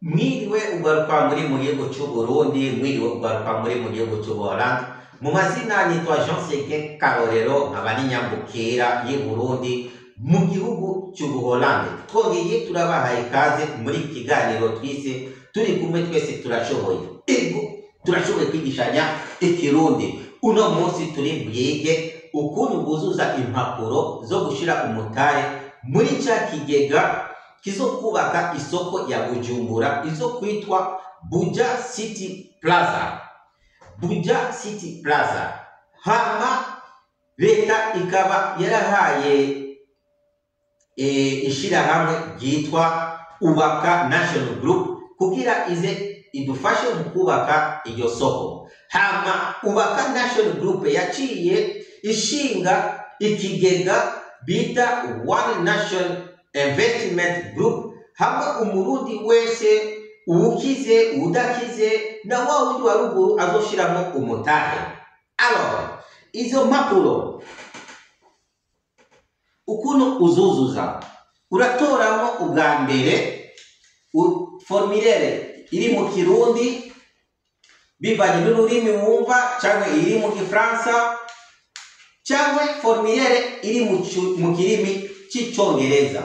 Mwiriwe ugaruka muri mu gihugu cy'u Burundi, mwiriwe ugaruka muri mu gihugu cy'u Buholandi. Mu mazina nitwa Jean Seguin Karorero, nkaba n'inyambukira y'i Burundi mu gihugu cy'u Buholandi. Twongeye turabahaye ikaze muri iki kiganiro twise "Turi kumwe twese turashoboye". Ego, turashoboye kwigishanya ikirundi. Uno munsi turi bwige ukuntu buzuza impapuro zo gushira umutare muri ca kigega kizokubaka isoko ya Bujumbura izo kwitwa Buja City Plaza. Buja City Plaza. Hama leta ikaba yarahaye ishirahamwe ryitwa Ubaka National Group kugira ize idufashe mu kubaka iryo soko. Hama Ubaka National Group yaciye ishinga ikigega bita One Nation Investment Group, hamwe umurundi wese, uwukize, uwudakize, na wa wundi wa ruguru azoshiramo umutahe. Alors, izo mpapuro ukuntu uzuzuza, uratoramo ubwa mbere formulaire iri mu Kirundi bivanye n'ururimi wumva, cyangwa iri mu Gifaransa, cyangwa formulaire iri mu kirimi cy'icyongereza.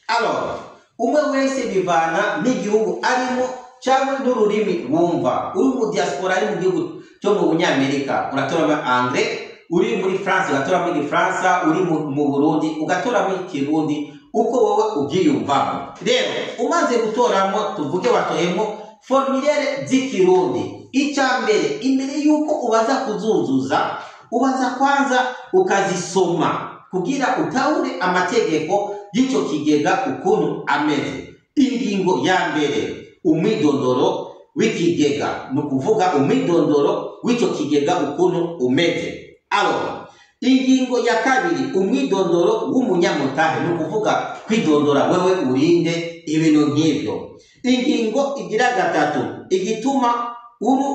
Alors, umwe wese bivana n'igihugu arimo cyangwa n'ururimi wumva. Uri mu diaspora ari mu gihugu cyo mu Bunyamerika, uratoramo anglais; uri muri France, ugatoramo igifaransa; uri mu Burundi, ugatoramo ikirundi, uko wowe ubyiyumvamo. Rero umaze gutoramo, tuvuge watoyemo formulaire z'ikirundi, icya mbere, imbere y'uko ubaza kuzuzuza, ubaza kwanza ukazisoma kugira utahure amategeko y'icyo kigega ukuntu ameze. Ingingo ya mbere, umwidondoro w'ikigega, ni ukuvuga umwidondoro w'icyo kigega ukuntu umeze. Alors, ingingo ya kabiri, umwidondoro w'umunyamutahe, ni ukuvuga kwidondora wewe urinde, ibintu nk'ibyo. Ingingo igira gatatu, igituma uru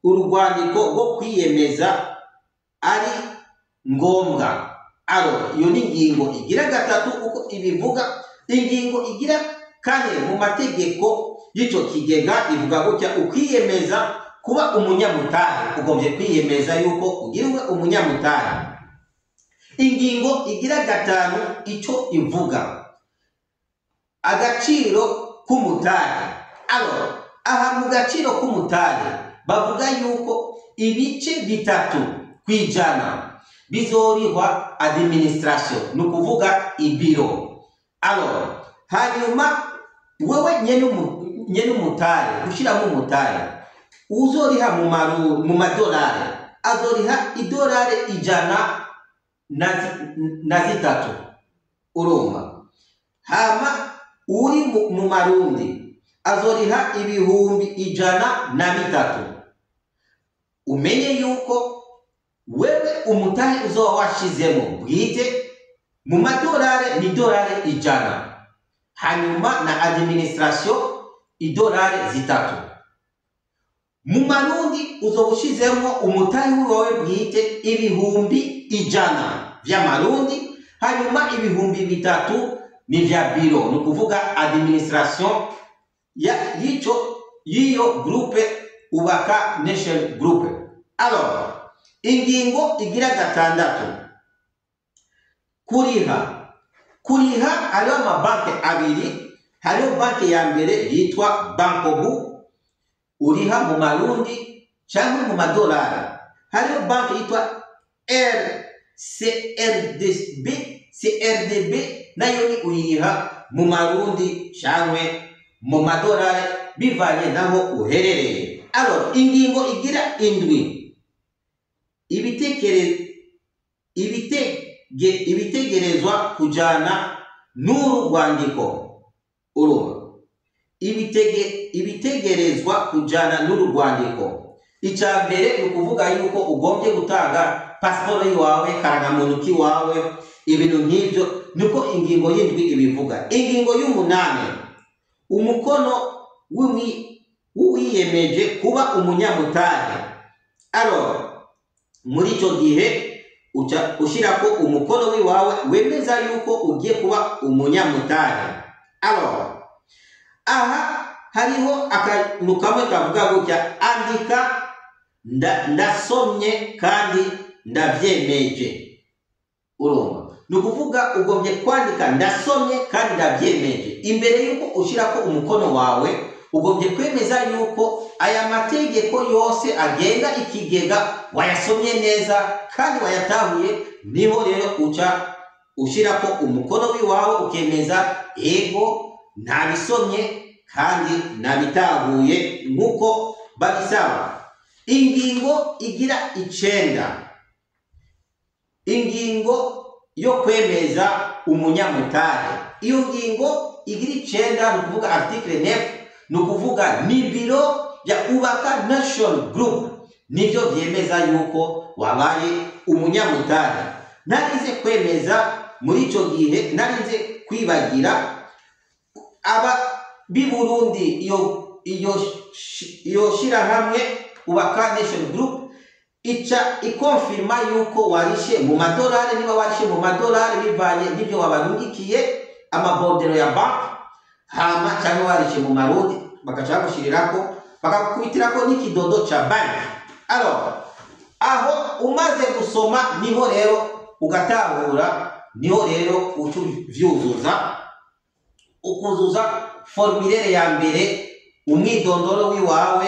urwandiko rwo kwiyemeza ari ngombwa. Alors, iyo ni ingingo igira gatatu uko ibivuga. Ingingo igira kane mu mategeko y'icyo kigega ivuga gutya: ukwiyemeza kuba umunyamutahe, ugombye kwiyemeza yuko ugiriwe umunyamutahe. Ingingo igira gatanu icyo ivuga, agaciro k'umutahe. Alors, aha mu gaciro k'umutahe bavuga yuko 3% bizorihwa administration, ni ukuvuga ibiro. Alors, hanyuma wewe nyene umutahe, gushyiramo umutahe, uzoriha mu madolari azoriha idolari 103, urumva? Hama uri mu marundi azoriha 103,000. Umenye yuko wewe umutahe uzoba washizemo bwite mu madolari ni dolari 100, hanyuma na administration idolari 3. Mu marundi uzoba ushizemo umutahe wawe bwite 100,000 vy'amarundi, hanyuma 3,000 ni vya biro, ni ukuvuga administration ya y'ico y'iyo groupe Ubaka Nation Group. Alors, ingingo igira gatandatu, kuriha. Kuriha, hariho amabanki abiri. Hariho banki ya mbere yitwa Bancobu, uriha mu marundi cyangwa mu madolari. Hariho banki yitwa RCRDB, CRDB, nayo ni uyiriha mu marundi cyangwa mu madolari bivanye naho uherereye. Alors, ingingo igira indwi, ibitegerezwa kujana n'uru rwandiko, urumva? Ibitegerezwa kujana n'uru rwandiko, icya mbere ni ukuvuga yuko ugombye gutanga pasiporo yiwawe, karangamuntu k'iwawe, ibintu nk'ibyo, niko ingingo y'indwi ibivuga. Ingingo y'umunani, umukono w'uwiyemeje kuba umunyamutahe. Alors, muri icyo gihe uca ushyirako umukono w'iwawe wemeza yuko ugiye kuba umunyamutahe. Alors, aha Hariho akantu kamwe kavuga gutya: andika ndasomye kandi ndavyemeje. Urumva, ni ukuvuga ugombye kwandika ndasomye kandi ndavyemeje. Imbere yuko ushirako umukono wawe, ugombye kwemeza yuko aya mategeko yose agenga ikigega wayasomye neza kandi wayatahuye. Niho rero uca ushirako umukono wiwawe, ukemeza: ego, nabisomye kandi nabitahuye nk'uko babisaba. Ingingo igira 9, ingingo yo kwemeza umunyamutahe. Iyo ngingo igira 9, ni ukuvuga article 9, ni ukuvuga ni biro ya Ubaka Nation Group nibyo vyemeza yuko wabaye umunyamutahe. Narize kwemeza muri ico gihe, narize kwibagira aba b'i Burundi. Iyo shirahamwe Ubaka Nation Group ica ikonfirma yuko warishe mu madolari. Niba warishe mu madolari, bivanye n'ibyo wabarungikiye, amabordereaux ya banki, hama cyangwa warishe mu marundi, bagaca bagushirirako, bakagukubitirako n'ikidodo ca banki. Alors, aho umaze gusoma, niho rero ugatahura, niho rero uca uvyuzuza, ukuzuza formulaire ya mbere, umwidondoro w'iwawe,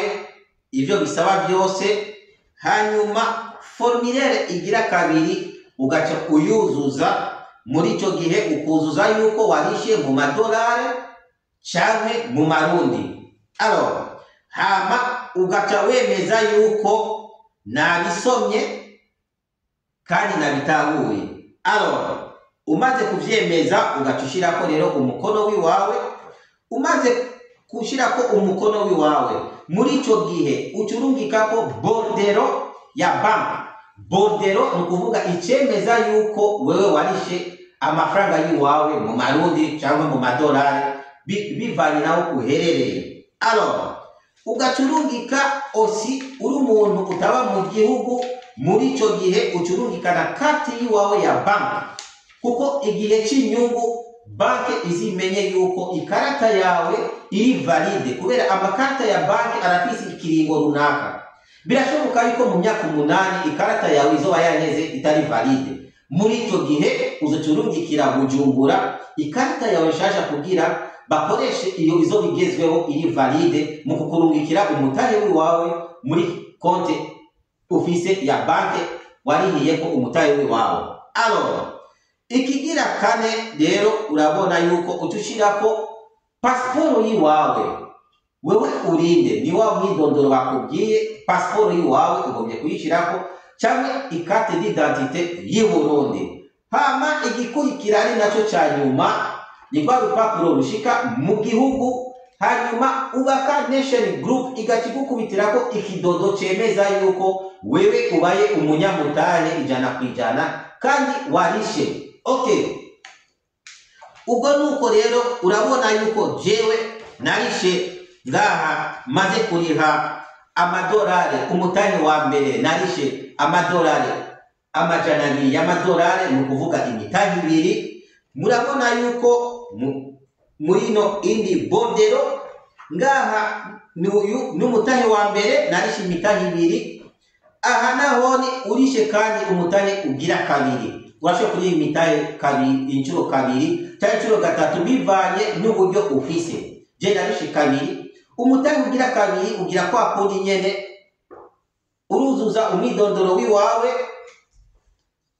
ivyo bisaba byose. Hanyuma formulaire igira kabiri ugaca uyuzuza. Muri ico gihe ukuzuza yuko warishe mu madolari canke mu marundi. Alors, hama ugaca wemeza yuko nabisomye kandi nabitahuye. Alors, umaze kuvyemeza, ugaca ushirako rero umukono wiwawe. Umaze gushirako umukono wiwawe, muri ico gihe uca urungikako bordereau ya banki. Bordereau ni ukuvuga icemeza yuko wewe warishe amafaranga yiwawe mu marundi cyangwa mu madolari, bivanye naho uherereye. Alors, ugaca urungika osi uri umuntu utaba mu gihugu. Muri ico gihe uca urungika na carte yiwawe ya banki, kuko igihe cy'inyungu banki izimenye yuko ikarata yawe iri valide, kubera amakarita ya banki arafise ikiringo runaka. Birashoboka yuko mu myaka 8 ikarata yawe izoba yaheze, itari valide. Muri ico gihe uzoca urungikira Bujumbura ikarita yawe nshasha, kugira bakoreshe iyo izoba igezweho, iri valide, mu kukurungikira umutahe wiwawe muri konte ufise ya banki warihiyeko umutahe wiwawe. Alors, ikigira kane rero, urabona yuko uca ushirako pasiporo yiwawe. Wewe urinde ni wa mwidondoro bakubwiye, pasiporo yiwawe ugombye kuyishirako cyangwa icarte d'identité y'i Burundi. Hama igikurikira, ari naco ca nyuma, ni rwa rupapuro rushika mu gihugu. Hanyuma Ubaka Nation Group igaca igukubitirako ikidodo cemeza yuko wewe ubaye umunyamutahe 100% kandi warishe. Okay, ubwo nuko rero urabona yuko jewe narishe ngaha, maze kuriha amadolari. Umutahe wa mbere narishe amadolari 200 y'amadolari, ni ukuvuga imitahe ibiri. Murabona yuko muri ino indi bordereau ngaha, n'uyu n'umutahe wa mbere, narishe imitahe ibiri. Aha naho ni urishe kandi umutahe ugira kabiri. Urashobora kuriha imitahe kabiri, inshuro kabiri cyangwa inshuro gatatu, bivanye n'uburyo ufise. Je narishe kabiri. Umutahe ugira kabiri ugira kwa kundi nyene, uruzuza umwidondoro w'iwawe,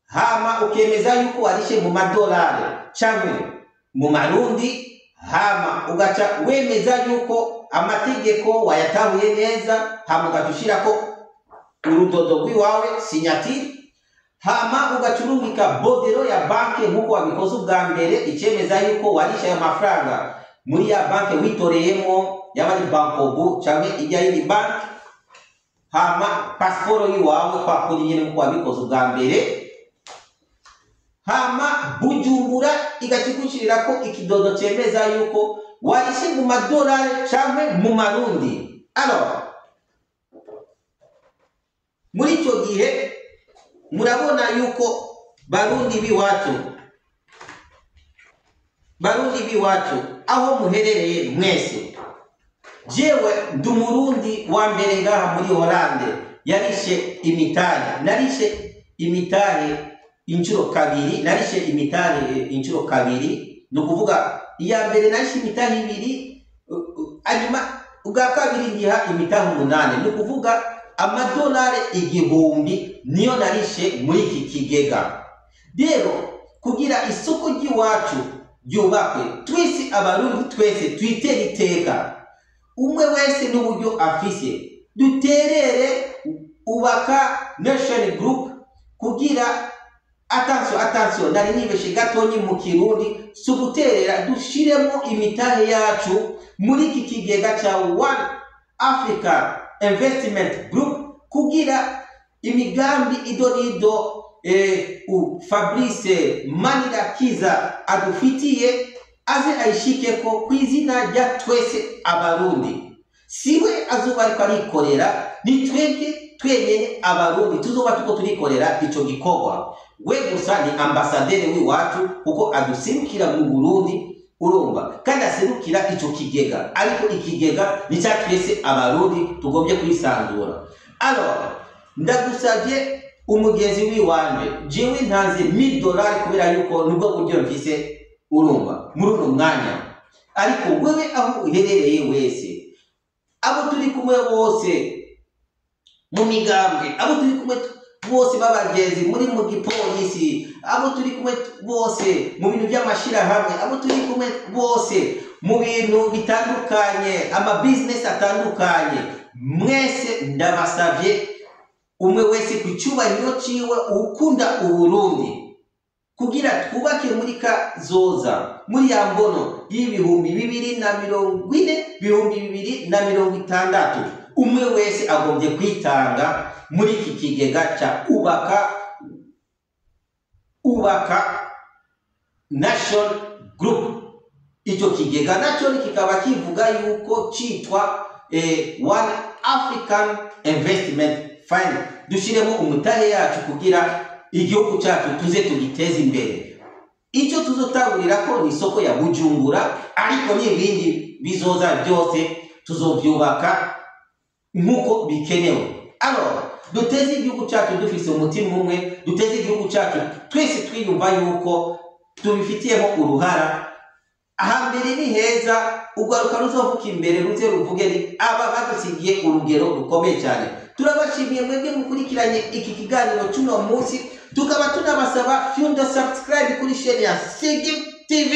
hama ukemeza yuko warishe mu madolari cyangwa mu marundi, hama ugaca wemeza yuko amategeko wayatahuye neza, hama ugaca ushirako urudodo rw'iwawe, signature. Hama ugaca urungika bordereau ya banki nk'uko wabikoze ubwa mbere, icemeza yuko warishe ayo mafaranga muri ya banki witoreyemo, yaba ari Bancobu cyangwa ijya yindi banki. Hama pasiporo y'iwawe kwa kundi nyene nk'uko wabikoze ubwa mbere. Hama Bujumbura igaca igushyirirako ikidodo cemeza yuko warishe mu madolari cyangwa mu marundi. Alors, muri icyo gihe murabona yuko, Barundi b'iwacu, Barundi b'iwacu, aho muherereye mwese, Jewe ndi umurundi wa mbere ngaha muri Hollande yarishe imitahe, narishe imitahe inshuro kabiri, narishe imitahe inshuro kabiri. Ni ukuvuga iya mbere narishe imitahe ibiri, hanyuma ubwa kabiri ndiha imitahe 8. Ni ukuvuga amadolari 1000 niyo narishe muri iki kigega. Rero kugira isoko ry'iwacu ryubakwe, twese abarundi twese twitere iteka, umwe wese n'uburyo afise, duterere Ubaka Nation Group kugira attention, attention, nari nibeshe gatonyi mu Kirundi, si uguterera, dushiremo imitahe yacu muri iki kigega ca One Africa Investment Group kugira imigambi idonido Fabrice Manirakiza adufitiye aze ayishikeko ku izina rya twese abarundi. Siwe azoba ariko arikorera, ni twebwe twenyene abarundi tuzoba tuko turikorera ico gikorwa. We gusa ni ambasaderi w'iwacu kuko aduserukira mu Burundi, urumva, kandi aserukira ico kigega, ariko ikigega ni cya twese abarundi tugombye kwisanzura. Alors ndagusavye umugenzi wiwanje, jewe ntanze $1000 kubera yuko nubwo buryo mfise, urumva, muri uno mwanya. Ariko wewe aho uherereye wese, abo turi kumwe bose mu migambwe, abo turi kumwe bose b'abagenzi muri mu gipolisi, abo turi kumwe bose mu bintu by'amashirahamwe, abo turi kumwe bose mu bintu bitandukanye, ama business atandukanye, mwese ndabasavye umwe wese ku cyubahiro ciwe ukunda Uburundi, kugira twubake muri kazoza, muri ya mbono y'ibihumbi 2040, 2060. Umwe wese agombye kwitanga muri iki kigega ca Ubaka Nation Group. Ico kigega naco kikaba kivuga yuko citwa One African Investment Fund. Dushiremo umutahe yacu kugira igihugu cyacu tuze tugiteze imbere. Icyo tuzotangurira ko ni isoko ya Bujumbura, ariko n'ibindi bizoza byose tuzovyubaka nkuko bikenewe. Alors duteze igihugu cyacu dufise umutima umwe, duteze igihugu cyacu twese twiyumva yuko tubifitiyemo uruhara. Ahambere ni heza, ugaruka ruzovuka imbere ruze ruvuge ni aba badusigiye urugero rukomeye cyane. Turabashimiye mwebwe mukurikiranye iki kiganiro cy'uno munsi, tukaba tunabasaba fyunda subscribe kuri chaîne ya Sigi TV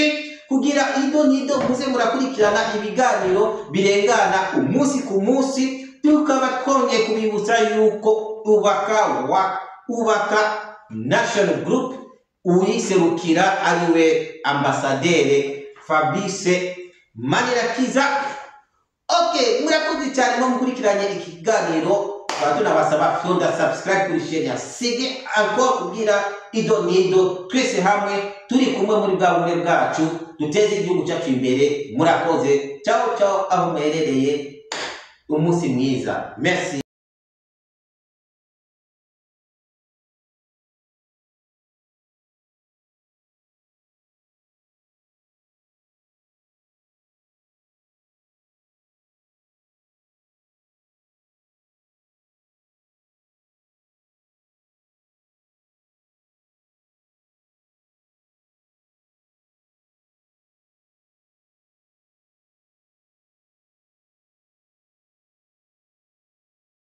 kugira ido nido muze murakurikirana ibiganiro birengana umunsi ku munsi. Tukaba twongeye kubibutsa yuko Ubaka Nation Group uyiserukira ariwe ambasadere Fabrice Manirakiza. Okay, murakoze cyane mwe mukurikiranye iki kiganiro. Tunabasaba fyonda subscribe kuri chaîne ya Sigi encore kugira ido nido twese hamwe turi kumwe muri bwa bumwe bwacu duteze igihugu cyacu imbere. Murakoze, ciao ciao aho muherereye, umunsi mwiza. Merci.